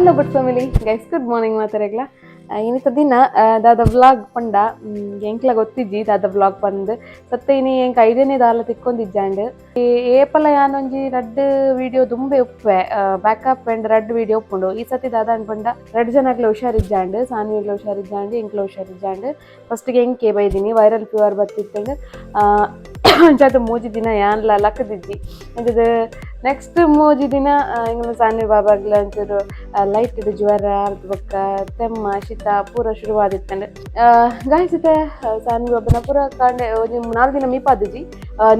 Hello but family guys, good morning ಮಾತಾಡಗ್ಲ. ಇನ್ನಿತ ದಿನ ದಾದ vlog ಪಂಡ ಎಂಕ್ಲ ಗೊತ್ತಿಜ್ಜಿ ದಾದ ವ್ಲಾಗ್ ಪಂದ್ ಸತ್ತ ಇನಿ ಎಂಕ್ ಐದನೇ ದಾಲ ತಿಕ್ಕೊಂದಿಜ್ಜಾಂಡ್. ಏಪಲ ಯಾನೊಂಜಿ ರಡ್ಡ್ ವಿಡಿಯೋ ದುಂಬೆ ಉಪ್ಪೆ ಬ್ಯಾಕಪ್ ಅಂಡ್ ರಡ್ಡ್ ವಿಡಿಯೋ ಉಪ್ಪುಂಡು. ಈ ಸತಿ ದಾದ ಅನ್ಪಂಡ ರಡ್ಡ್ ಜನಕ್ಲ ಹುಷಾರಿಜ್ಜಾಂಡ್, ಸಾನ್ವಿಗ್ಲ ಹುಷಾರಿಜ್ಜಾಂಡ್, ಎಂಕ್ಲ ಹುಷಾರಿಜ್ಜಾಂಡ್. ಫಸ್ಟ್ಗೆ ಎಂಕೆ ಬೈದಿನಿ ವೈರಲ್ ಫೀವರ್ ಬತ್ತಿತ್ತಂಡ್. ಅಂಚಾದ್ ಮೂಜಿ ದಿನ ಯಾನ್ಲ ಲಕ್ಕದಿಜ್ಜಿ. ಅಂಚದ ನೆಕ್ಸ್ಟ್ ಮೂಜಿ ದಿನ ಎಂಗ್ಲ ಸಾನ್ವಿ ಬಾಬಾಗ್ಲ ಒಂಚೂರು ಲೈಟ್ ಜ್ವರ ಬೊಕ್ಕ ತೆಮ್ಮ ಶೀತ ಪೂರ ಶುರುವಾದಿತ್ತಂಡ್. ಗಾಯ್ಸ್, ಇತ್ತೆ ಸಾನ್ವಿ ಬಾಬನ ಪೂರ ಕಾಂಡೆ ಒಂಜಿ 4 ದಿನ ಮೀಪಾದಿಜಿ.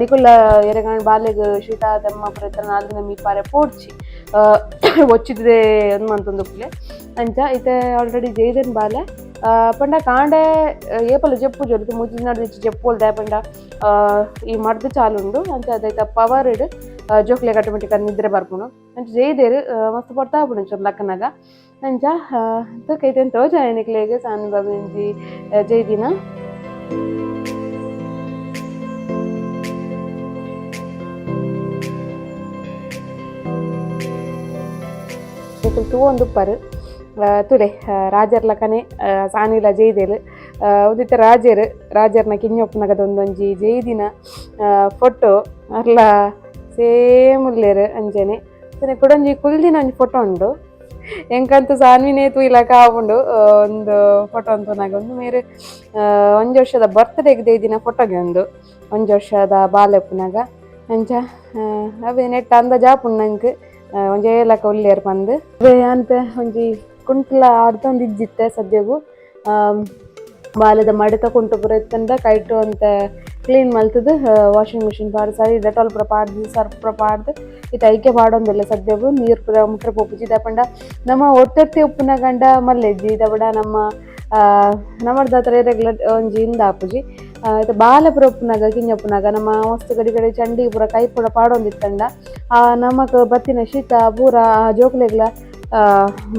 ನಿಕುಲ್ಲ ಎರೆಗಾಂಡ್ ಬಾಲೆಗ್ ಶೀತ ತೆಮ್ಮ ಪೂರ ಇತ್ತ 4 ದಿನ ಮೀಪಾರೆ ಪೋಡ್ಚಿ ಒಚ್ಚಿದೆ ಒಂದ್ ಮಂತೊಂದುಪ್ಪುಲೆ. ಅಂಚ ಇತ್ತೆ ಆಲ್ರೆಡಿ ಜೈದನ್ ಬಾಲೆ ಪಂಡ ಕಾಂಡೆ ಏಪಲ ಜೆಪ್ಪು ಜೊಲ್ತು ಮೂಜಿ ದಿನ ಜೆಪ್ಪುಲ್ದೆ ಪಂಡ ಈ ಮರ್ದ್ ಚಾಲುಂಡು. ಅಂಚ ಅದೈತ ಪವರ್ ಇಡ್ ಜೋಕ್ಲೆಗ್ ಆಟೋಮೆಟಿಕ್ ನಿದ್ರೆ ಬರ್ಪುಂಡು. ಅಂಚ ಜೈದೇರು ಮಸ್ತ್ ಪೊರ್ತು ಆಪುಂಡು ಒಂಚೂರು ಲಕ್ಕನಾಗ. ಅಂಚ ತೂಕ ತೋಜಾಯ ನಿಕ್ಲೆಗ್ ಸಾನು ಬಾಬು ಜೈದಿನ. ನಿಕುಲು ತೂವೊಂದುಪ್ಪರು ತೂಲೆ ರಾಜರ್ಲಕನೆ ಸಾನಿಲ ಜೈದೇರು. ಉದಿತ ರಾಜರು ರಾಜರ್ನ ಕಿഞ്ഞೊಪ್ಪುನಗದ ಒಂದೊಂಜಿ ಜೈದಿನ ಫೋಟೋ ಅರ್ಲ ಸೇಮ್ ಉಲ್ಲೆರ್ ಅಂಚನೆ. ಕುಡೊಂಜಿ ಕುಲ್ದಿನ ಒಂಜಿ ಫೋಟೋ ಉಂಡು. ಎಂಕಂತೂ ಸಾನ್ವಿನೇ ತೂಯಿಲಕ ಆಪುಂಡು ಒಂದು ಫೋಟೋ ಅಂತೂನಗ. ಒಂದು ಮೇರ್ ಒಂಜಿ ವರ್ಷದ ಬರ್ತ್ಡೇಗ್ ದೈದಿನ ಫೋಟೋಗೆ ಉಂದು, ಒಂಜಿ ವರ್ಷದ ಬಾಲೆ ಉಪ್ಪುನಗ. ಅಂಚ ಅವೇ ನೆಟ್ಟ್ ಅಂದಾಜ್ ಆಪುಂಡು ನಂಕ್ ಒಂಜೇ ಲಕ ಉಲ್ಲೆರ್ ಪಂದ್. ಅವೇ ಅಂತೆ ಒಂಜಿ ಕುಂಟ್ಲ ಆಡ್ತೊಂದಿಜ್ಜಿತ್ತೆ ಸದ್ಯಗು. ಬಾಲೆದ ಮಡಿತ ಕುಂಟು ಪೂರ ಇತ್ತಂಡ ಕೈಟ್ ಒಂತೆ ಕ್ಲೀನ್ ಮಲ್ತುದು ವಾಷಿಂಗ್ ಮಿಷಿನ್ ಪಾಡ್ದ್ ಸರಿ ಡೆಟಾಲ್ ಪೂರ ಪಾಡ್ದ್ ಸರ್ಫ್ ಪೂರ ಪಾಡ್ದ್ ಇತ್ತೆ ಐಕೆ ಪಾಡೊಂದುಲ್ಲೆ ಸದ್ಯಗು. ನೀರ್ ಪೂರ ಮುಟ್ರೆ ಪೋಪುಜಿ. ದಾಯೆ ಪಂಡ ನಮ ಒತ್ತೊತ್ತಿ ಉಪ್ಪುನ ಗಂಡ ಮಲ್ಲೆಜ್ಜಿ ದಾಯೆ ನಮ್ಮ ನಮರ್ದ ರೆಗ್ಯುಲರ್ ಒಂಜಿ ಇಂದ್ ಆಪುಜಿ. ಇತ್ತೆ ಬಾಲೆ ಪೂರ ಉಪ್ಪುನಗ ಕಿಂಜ ಉಪ್ಪುನಗ ನಮ್ಮ ಮಸ್ತ್ ಗಡಿ ಗಡಿ ಚಂಡಿ ಪೂರ ಕೈ ಪೂರ ಪಾಡೊಂದಿತ್ತಂಡ ನಮಕ್ ಬತ್ತಿನ ಶೀತ ಪೂರ ಜೋಕುಲೆಗ್ಲ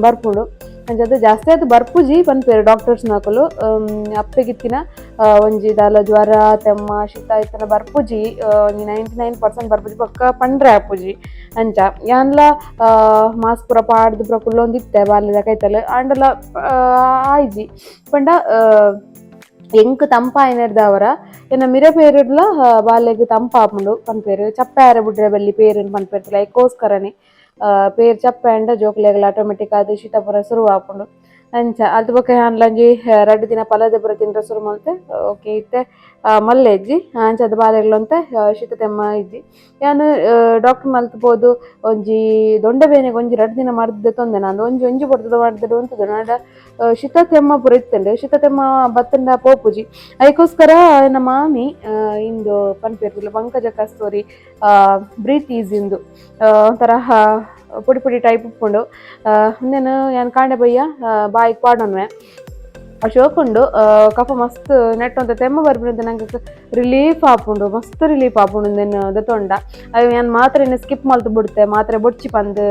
ಬರ್ಪುಂಡು. ಅಂಚಾದ್ ಜಾಸ್ತಿ ಆದ್ ಬರ್ಪುಜಿ ಪನ್ಪೆರ್ ಡಾಕ್ಟರ್ಸ್ ನಕುಲು. ಅಪ್ಪೆಗಿತ್ತಿನ ಒಂಜಿ ದಾಲ ಜ್ವರ ತೆಮ್ಮ ಶೀತ ಇತ್ತನ ಬರ್ಪುಜಿ, ಒಂಜಿ 99% ಬರ್ಪುಜಿ ಬೊಕ್ಕ ಪಂಡ್ರೆ ಆಪುಜಿ. ಅಂಚ ಯಾನ್ಲ ಮಾಸ್ಕ್ ಪೂರ ಪಾಡ್ದ್ ಪೂರ ಕುಲ್ಲೊಂದಿತ್ತೆ ಬಾಲೆದ ಕೈತಲ್, ಆಂಡಲ ಆಯ್ಜಿ. ಪಂಡ ಎಂಕ್ ತಂಪಾಯಿನೆಡ್ದಾವರ ಎನ್ನ ಮಿರೆ ಪೇರುಡ್ಲ ಬಾಲೆಗ್ ತಂಪಾಪುಂಡು ಪನ್ಪೆರ್. ಚಪ್ಪೆ ಆರೆ ಬುಡ್ರೆ ಬಲ್ಲಿ ಪೇರುನ್ ಪನ್ಪೆರ್, ಐಕೋಸ್ಕರನೆ ಪೇರ್ ಚಪ್ಪೆ ಆಂಡ ಜೋಕುಲೆಗ್ಲ ಆಟೋಮೆಟಿಕ್ ಆದ್ ಶೀತ ಪೂರ ಸುರು ಆಪುಂಡು. ಅಂಚ ಅಲ್ತ್ ಬೊಕ್ಕ ಯಾನ್ಲ ಒಂಜಿ ರಡ್ಡ್ ದಿನ ಪಲದೆ ಪೂರ ತಿನ್ರೆ ಸುರು ಮಲ್ತೆ. ಓಕೆ ಇತ್ತೆ ಮಲ್ಲೆಜ್ಜಿ. ಅಂಚಾದ್ ಬಾಲೆಗ್ಲ ಒಂತೆ ಶೀತ ತೆಮ್ಮ ಇಜ್ಜಿ. ಯಾನ್ ಡಾಕ್ಟರ್ ಮಲ್ತ್ ಪೋದು ಒಂಜಿ ದೊಂಡೆ ಬೇನೆಗ್ ಒಂಜಿ ರಡ್ಡ್ ದಿನ ಮರ್ದ್ ದೆತೊಂದೆ. ನಾನ್ ಒಂಜಿ ಒಂಜಿ ಪೊರ್ತುದ ಮರ್ದ್ ಉಂತುದು ಆಂಡ ಶೀತ ತೆಮ್ಮ ಪೂರ ಇತ್ತುಂಡು. ಶೀತ ತೆಮ್ಮ ಬತ್ತುಂಡ ಪೋಪುಜಿ. ಐಕೋಸ್ಕರ ಎನ್ನ ಮಾಮಿ ಇಂದು ಪನ್ಪೆರ್ ಪಂಕಜ ಕಸ್ತೂರಿ ಬ್ರೀತ್ ಈಸಿ ಇಂದು ಒಂಥರ ಪೊಡಿ ಪೊಡಿ ಟೈಪ್ ಉಪ್ಪುಂಡು. ಉಂದೆನ್ ಯಾನ್ ಕಾಂಡೆ ಬಯ್ಯ ಬಾಯಿಗ್ ಪಾಡೊನ್ವೆ. ಶೋಕುಂಡು. ಕಫ ಮಸ್ತ್ ನೆಟ್ ಒಂತೆ ತೆಮ್ಮ ಬರ್ಪುಂಡು, ನಂಗೆ ರಿಲೀಫ್ ಆಪುಂಡು, ಮಸ್ತ್ ರಿಲೀಫ್ ಆಪುಂಡು ಉಂದೆನ್ ದೆತೊಂಡ. ಅವು ಯಾನ್ ಮಾತ್ರೆನ್ ಸ್ಕಿಪ್ ಮಲ್ತ್ ಬುಡ್ತೆ, ಮಾತ್ರೆ ಬೊಡ್ಚಿ ಪಂದ್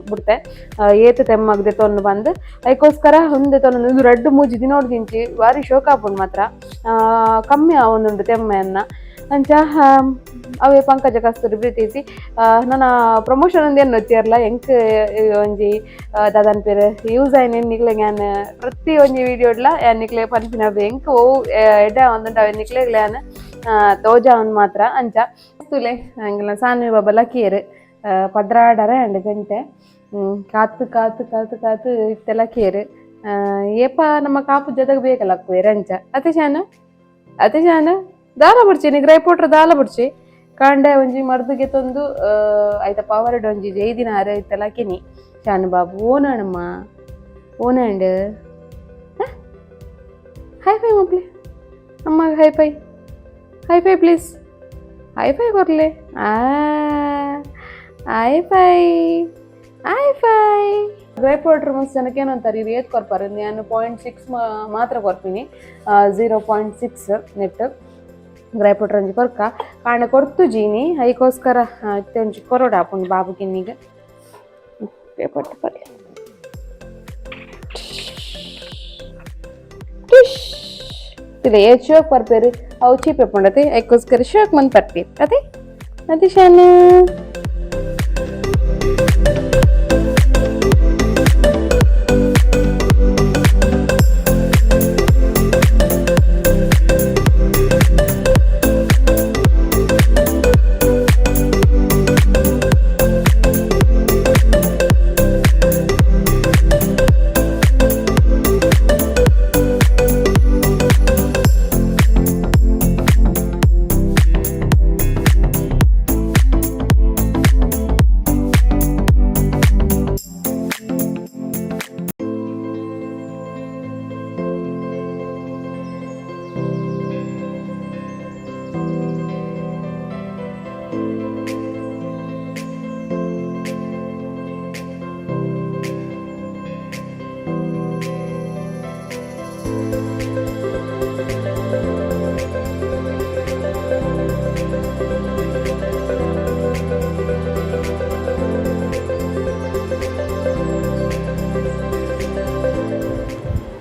ಬುಡ್ತೆ, ಏತ್ ತೆಮ್ಮಗ್ ದೆತೊಂದು ಪಂದ್. ಐಕೋಸ್ಕರ ಉಂದು ದೆತೊಂದು ಉಂದು ರಡ್ಡ್ ಮೂಜಿ ದಿನೊಡ್ದಿಂಚಿ ಬಾರಿ ಶೋಕ್ ಆಪುಂಡು ಮಾತ್ರ, ಕಮ್ಮಿ ಆವೊಂದುಂಡು ತೆಮ್ಮೆಯನ್ನ. ಅಂಚ ಅವೇ ಪಂಕಜ ಕಸ್ತೂರಿ ಪ್ರೀತಿಸಿ ನನ ಪ್ರಮೋಷನ್ ಒಂದೇನು ನೊಚ್ಚಿರ್ಲ ಎಂಕ್ ಒಂಜಿ ದಾದನ್ ಪೇರ್ ಯೂಸ್ ಆಯ್ನ ನಿಕ್ಲೆ ಯಾನ್ ಪ್ರತಿ ಒಂಜಿ ವಿಡಿಯೋಡ್ಲ ಯಾನ್ ನಿಕ್ಲೆ ಪನ್ಪಿನ ಎಂಕ್ ಓ ಎಡ್ಡೆ ಆವೊಂದುಂಡು ಅವೆ ನಿಕ್ಲೆಗ್ಲ ಯಾನ್ ತೋಜಾವನ್ ಮಾತ್ರ. ಅಂಚ ತೂಲೆ ಎಂಕಲ್ನ ಸಾನ್ವಿ ಬಾಬಾ ಲಕ್ಕಿಯೆರ್ 12 ಆಂಡ್ ಗಂಟೆ. ಕಾತು ಕಾತು ಕಾತು ಕಾತು ಇತ್ತೆ ಲಕ್ಕಿಯೆರ್. ಏಪ ನಮ್ಮ ಕಾಪು ಜೊತೆಗೆ ಬೇಗ ಲಕ್ಕುವೆರ್. ಅಂಚ ಅತೆ ಶಾನು, ಅತೆ ಶಾನು ದಾಲ ಬುಡ್ಚಿ ನಿ ಗ್ರೈಪೋಟ್ರ್ ದಾಲ ಬುಡ್ಚಿ. ಕಾಂಡೆ ಒಂಜಿ ಮರ್ದ್ ಗೆತೊಂದು ಐತ ಪವರ್ಡ್ ಒಂಜಿ ಜೈದಿನ ಅರೆ ಇತ್ತೆ ಲಕಿನಿ. ಶಾನು ಬಾಬು ಓನಣಮ್ಮ ಓನಂಡ್ ಹೈ ಫೈ ಮಪ್ಲೆ ಅಮ್ಮ high five high five please high five ಕೊರ್ಲೆ high five high five. Dry powder ಮಸ್ತ್ ಜನಕ್ಕೆ ಏನಂತಾರೆ ಇರು ಏತ್ ಕೊರ್ಪಾರು. ನಾನು 0.6 ಮಾತ್ರ ಕೊರ್ಪಿನಿ, 0.6 net dry powder ಒಂಜಿ ಕೊರ್ಕ ಕಾಂಡೆ ಕೊರ್ತು ಜೀನಿ. ಐಕೋಸ್ಕರ ಇತ್ತೆ ಒಂಜಿ ಕೊರೊಡು ಆಪುಂಡು ಬಾಬು ಕಿನ್ನಿಗ್ ಡ್ರೈ ಪೌಡ್ರ್ ಪರ್ಲೆ. ಇಲ್ಲ ಏತ್ ಶೋಕ್ ಪರ್ಪೇರು ಅವು ಚೀಪ್ ಎಪ್ಪುಂಡತೆ, ಐಕೋಸ್ಕರ ಶೋಕ್ ಮಂತ್ ಪರ್ಪೇರು ಅದೇ ಅದೇ ಶಾನು.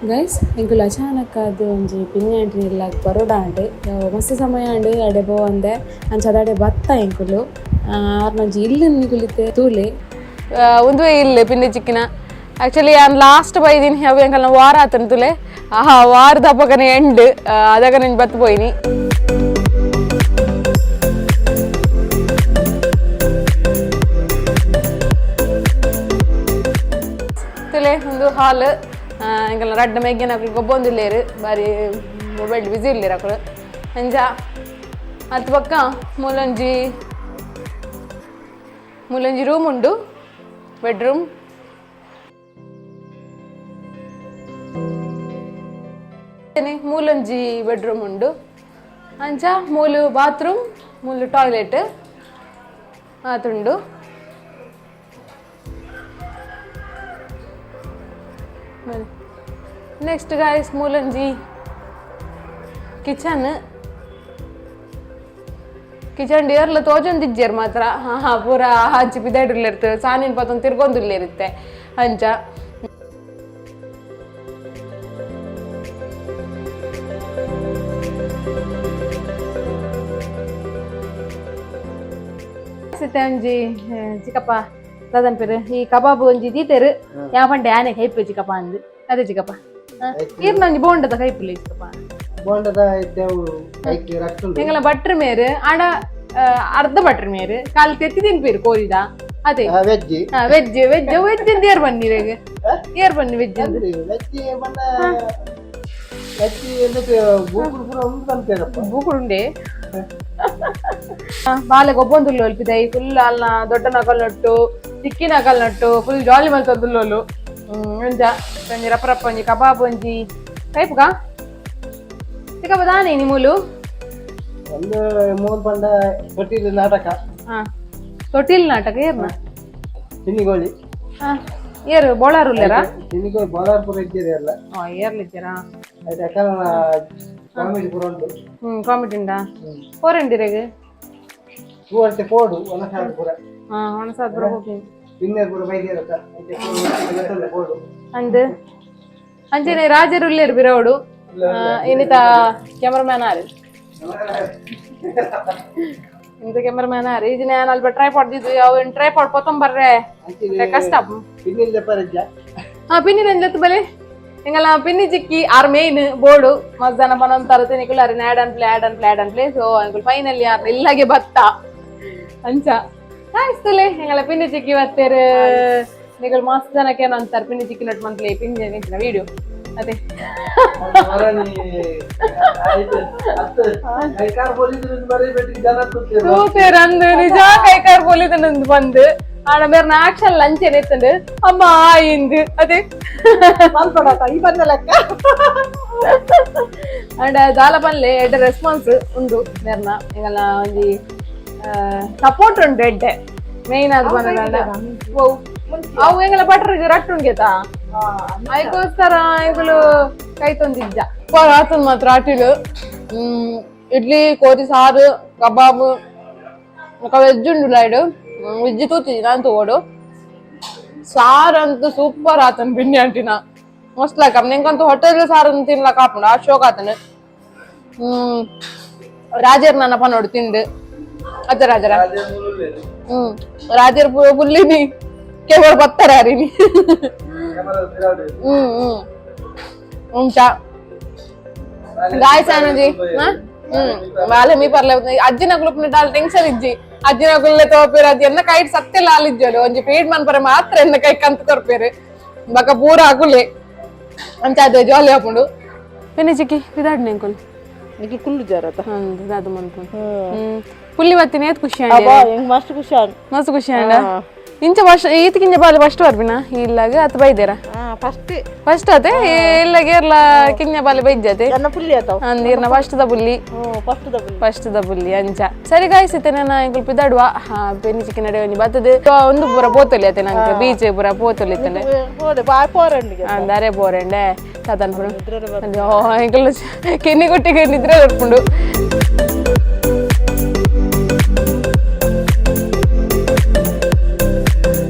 Guys ಎಂಕುಲು ಅಚಾನಕ್ ಅದು ಒಂಜಿ ಪಿಂಜಾಂಟಿನ ಇಲ್ಲಾಗ ಬರೋಡಾಂಡ್ ಮಸ್ತ್ ಸಮಯ ಆಂಡ್ ಅಡೆ ಪೋವಂದೆ ಅಂಚ ಅದಾಡೆ ಬತ್ತ ಎಂಕುಲು ಆರ್ನೊಂಜಿ ಇಲ್ಲು ನಿಕುಲಿತ್ತೆ ತೂಲೆ ಉಂದುವೇ ಇಲ್ಲು ಪಿಂಡಿ ಚಿಕ್ಕಿನ. ಆಕ್ಚುಲಿ ಯಾನ್ ಲಾಸ್ಟ್ ಬೈದಿನಿ ಅವು ಎಂಕಲ್ನ ವಾರ ಆತನ ತುಲೆ ಆ ವಾರದ ಅಪ್ಪಗನೆ ಎಂಡ್ ಅದಾಗ ನೆನ್ ಬತ್ತು ಪೋಯಿನಿ. ತುಲೆ ಒಂದು ಹಾಲ್ ಎಂಕಲ್ನ ರಡ್ಡ ಮೆಗ್ಗೆನ ಅಕ್ಲು ಗೊಬ್ಬೊಂದಿಲ್ಲೇರು ಬಾರಿ ಮೊಬೈಲ್ ಬಿಸಿ ಇಲ್ಲೇರು ಅಕ್ಲು. ಅಂಚ ಅತ್ ಪಕ್ಕ ಮೂಲೊಂಜಿ ಮೂಲೊಂಜಿ ರೂಮ್ ಉಂಡು, ಬೆಡ್ರೂಮ್. ಮೂಲೊಂಜಿ ಬೆಡ್ರೂಮ್ ಉಂಡು. ಅಂಚ ಮೂಲು ಬಾತ್ರೂಮ್, ಮೂಲು ಟಾಯ್ಲೆಟ್ ಆತುಂಡು. ನೆಕ್ಸ್ಟ್ ಗಾಯ್ಸ್ ಮೂಲೊಂಜಿ ಕಿಚನ್. ಕಿಚನ್ ಏರ್ಲ ತೋಜೊಂದಿಜ್ಜೆರ್ ಮಾತ್ರ. ಹಾ ಹಾ ಪೂರ ಹಚ್ಚಿ ಪಿದಾಡಿರ್ಲಿರ್ತು ಸಾನಿನ್ ಪತ್ತೊಂದು ತಿರ್ಗೊಂದುಲ್ಲೇರುತ್ತೆ ಅಂಚ. ಸಿತ್ತೆ ಒಂಜಿ ಚಿಕ್ಕಪ್ಪ ದಾದನ್ ಪೇರು ಈ ಕಬಾಬ್ ಒಂಜಿ ದೀತೆರು. ಯಾ ಪಂಡೆ ಆನೆ ಕೈಪು ಚಿಕ್ಕಪ್ಪ ಅಂದು. ಅದೇ ಚಿಕ್ಕಪ್ಪ, ಈರ್ನ ಒಂಜಿ ಬೋಂಡದ ಕೈಪುಲೆ ಚಿಕ್ಕಪ್ಪ. ಬೋಂಡದ ಇದ್ದೆವು ಐಕ್ ರಟ್ಟುಂಡು. ಎಂಗಲ ಬಟ್ರ್ ಮೇರು ಆಡ ಅರ್ಧ ಬಟ್ರ್ ಮೇರು ಕಾಲ್ ತೆತ್ತಿ ತಿನ್ಪೇರು ಕೋರಿದ ಅದೇ. Veg. Veg veg veg ಅಂತ ಏರ್ ಬನ್ನಿ ಇರೆಗ್ ಏರ್ ಬನ್ನಿ ವೆಜ್ ಅಂತ. ವೆಜ್ ಬಣ್ಣ ವೆಜ್ ಎಂದಕ್ಕೆ ಬೂಕುಡು ಪೂರ ಉಂಡು ಪನ್ಪೇರಪ್ಪ. ಬೂಕುಡುಂಡೆ ಬಾಲೆ ಗೊಬ್ಬೊಂದುಲ್ಲು ಅಲ್ಪಿದೈ ಫುಲ್ ಅಲ್ನ ದೊಡ್ಡ ನಕಲ್ ನಟ್ಟು ಚಿಕ್ಕಿ ನಕಲ್ ನಟ್ಟು ಫುಲ್ ಜಾಲಿ ಮಲ್ತೊಂದುಲ್ಲೋಲು. ಅಂಚ ಒಂಜಿ ರಪ್ಪ ರಪ್ಪ ಒಂಜಿ ಕಬಾಬ್ ಒಂಜಿ ಕೈಪುಗ ಚಿಕ್ಕಪ್ಪ ದಾನೆ ನಿಮೂಲು. ಒಂದು ಮೂರು ಪಂಡ ತೊಟ್ಟಿಲು ನಾಟಕ. ಹಾ ತೊಟ್ಟಿಲ್ ನಾಟಕ ಏರ್ನ? ಚಿನ್ನಿಗೋಳಿ. ಹಾ ಏರು ಬೋಳಾರುಲ್ಲೇರಾ? ಚಿನ್ನಿಗೋಳಿ ಬೋಲಾರ್ಪುರ ಇದ್ದೀರಿ ಅಲ್ಲ. ಹಾ ಏರ್ಲಿದ್ದೀರಾ. ಅದು ಕಾಮಿಡಿ ಪೂರ ಉಂಟು. ಕಾಮಿಡಿ ಉಂಡಾ ಪೋರಂಡಿರೆಗ್? ಪೂವರ್ತೆ ಪೋಡು ಒಣಸಾದ ಪೂರ. ಹಾ ಒಣಸಾದ ಪೂರ ಹೋಗಿ. ಬಿನ್ನೆರ್ ಪೂರ ಬೈದಿರತ್ತ ಪೋಡು. ಅಂದ್ ಅಂಚನೆ ರಾಜರು ಉಲ್ಲೇರು ಬಿರವಡು ಇನ್ನಿತ ಕ್ಯಾಮರಾಮ್ಯಾನ್ ಆರು ಇಂತ ಕ್ಯಾಮರಾಮ್ಯಾನ್ ಆರು ಇದನ್ನ ನಾನು ಅಲ್ಪ ಟ್ರೈಪಾಡ್ ದಿದ್ದು ಅವ್ ಟ್ರೈಪಾಡ್ ಪೊತ್ತೊಂಬರ್ರೆ ಕಷ್ಟ. ಬಿನ್ನಿಲ್ದ ಪರಜ್ಜ. ಹಾ ಪಿನ್ನಿ ನಂಜತ್ ಬಲೆ ಎಂಗಲ ಪಿನ್ನಿ ಚಿಕ್ಕಿ R main board ಮಸ್ತ್ ಜನ ಪನೊಂತಾರ ತಿನಿಕುಲು ಅರೆ add and play add and play add and play. So ಅಂಕುಲ್ finally ಯಾರ್ ಇಲ್ಲಾಗೆ ಬತ್ತ ಅಂಚ ಕಾಯಿಸ್ತಲೆ ಎಂಗಲ ಪಿನ್ನಿ ಚಿಕ್ಕಿ ಬತ್ತೇರು. ನಿಕುಲು ಮಸ್ತ್ ಜನಕ್ಕೆ ಏನೋ ಅಂತಾರೆ ಪಿನ್ನಿ ಚಿಕ್ಕಿ ನಟ್ ಮಂತ್ಲಿ ಪಿಂಜೆ ನಿಂತಿನ ವಿಡಿಯೋ ಅದೇ. ತೂತೇರ್ ಅಂದು ನಿಜ ಕೈಕಾರ್ ಪೊಲಿತನಂದು ಬಂದು ಆಡ ಮೇರ್ನ ಆಕ್ಷನ್ ಲಂಚ್ ಏನಿತ್ತಂದು ಅಮ್ಮ ಆಯಿಂದು ಅದೇ. ಈ ಬಂದ ಲೆಕ್ಕ. ಅಂಡ್ ದಾಲ ಪನ್ಲೆ ಎಡ್ಡೆ ರೆಸ್ಪಾನ್ಸ್ ಉಂಡು ಮೇರ್ನ. ಎಂಗಲ್ನ ಒಂಜಿ ಸಪೋರ್ಟ್ ಉಂಡು ಎಡ್ಡೆ ಮೇನ್ ಅದು ಬಂದ. ಅವು ಎಂಗಲ ಬಟ್ರಿಗೆ ರಟ್ಟು ಉಂಡ್ಗೆತಾ ಐಕೋಸ್ಕರ ಎಂಕುಲು ಕೈ ತೊಂದಿಜ್ಜ ಆತನ್ ಮಾತ್ರ ಅಟಿಲು ಇಡ್ಲಿ ಕೋರಿ ಸಾರು ಕಬಾಬ್ ಬೊಕ ವೆಜ್ ಉಂಡು ಲೈಡ್ ವೆಜ್ ತೂತಿಜಿ ನಾನು ತಗೋಡು. ಸಾರು ಅಂತೂ ಸೂಪರ್ ಆತನ್ ಬಿನ್ನಿ ಅಂಟಿನ ಮಸ್ತ್ ಲಾಯ್ಕ್ ನಿಂಕಂತೂ ಹೋಟೆಲ್ ಸಾರು ತಿನ್ಲಕ್ ಆಪುಂಡು ಆ ಶೋಕ್ ಆತನ. ರಾಜರ್ ನನ್ನ ಪನೋಡು ತಿಂದು ಅತ್ತ ರಾಜರ. ರಾಜರ್ ಬುಲ್ಲಿನಿ ಕೇವಲ ಬತ್ತಾರೆ ಅರಿನಿ. ಹ್ಮ್ ಹ್ಮ್ ಉಂಟ ಗಾಯ್ಸ್ ಆನಜಿ. ಬಾಲೆ ಮೀ ಪರ್ಲೆ ಅಜ್ಜಿನ ಗ್ರೂಪ್ ದಾಲ್ ಟೆನ್ಷನ್ ಇಜ್ಜಿ. ಅಜ್ಜಿನ ಗುಲ್ಲೆ ತೋಪೇರು ಅದು ಎನ್ನ ಕೈ ಸತ್ಯ ಲಾಲಿಜ್ಜೋಡು ಒಂಜಿ ಫೀಡ್ ಮನ್ಪರೆ ಮಾತ್ರ ಎನ್ನ ಕೈ ಕಂತು ಕೊರ್ಪೇರು ಬಕ ಪೂರ ಅಗುಲೆ ಅಂಚ ಅದೇ ಜಾಲಿ ಆಪುಂಡು. ಪೆನ್ನಿ ಚಿಕ್ಕಿ ಇದಾಡ್ನೆ ಅಂಕುಲ್. ನಿಕ್ಕೆ ಕುಲ್ಲು ಜಾರತ. ದಾದ ಮನ್ಪುಂಡು ಪುಲ್ಲಿ ಬತ್ತಿನ ಏತ್ ಖುಷಿ ಆಂಡ್? ಅಬ್ಬಾ ಎಂಗ್ ಮಸ್ತ್ ಖುಷಿ ಆಂಡ್. ಮಸ್ತ್ ಖುಷಿ ಆಂಡ. ಇಂಚ ವರ್ಷ ಈತಕ್ಕಿಂಚ ಬಾಲೆ ಫಸ್ಟ್ ಬರ್ಬಿನ ಇಲ್ಲಾಗ ಅತ್ ಬೈದೇರ? ಫಸ್ಟ್. ಫಸ್ಟ್ ಅದೇ ಇಲ್ಲಾಗ ಏರ್ಲ ಕಿಂಜ ಬಾಲೆ ಬೈದ್ಯತೆ. ಎನ್ನ ಪುಲ್ಲಿ ಆತಾವ್. ನೀರ್ನ ಫಸ್ಟ್ the ಬುಲ್ಲಿ. First the ಪುಲ್ಲಿ. First the ಬುಲ್ಲಿ ಅಂಚ. ಸರಿ ಗಾಯ್ಸ್ ಇತ್ತೆ ನಾನು ಎಂಕುಲು ಪಿದಾಡುವ ಪೆನ್ನಿ ಚಿಕ್ಕಿ ನಡೆ ಒಂಜಿ ಬತ್ತದು ಒಂದು ಪೂರ ಪೋತೊಲಿ ಅತ್ತೆ ನಂಗೆ ಬೀಚ್ ಪೂರ ಪೋತೊಲಿ ಇತ್ತಂಡೆ. ಹೋದೆ ಬಾಯ್ ಪೋರಂಡಿಗೆ. ಅಂದಾರೆ ಬೋರೆಂಡೆ ತಾತನ್ ಪುರ ಎಂಕುಲು ಕಿನ್ನಿ ಗುಟ್ಟಿಗೆ ನಿದ್ರೆ ಬರ್ಪುಂಡು.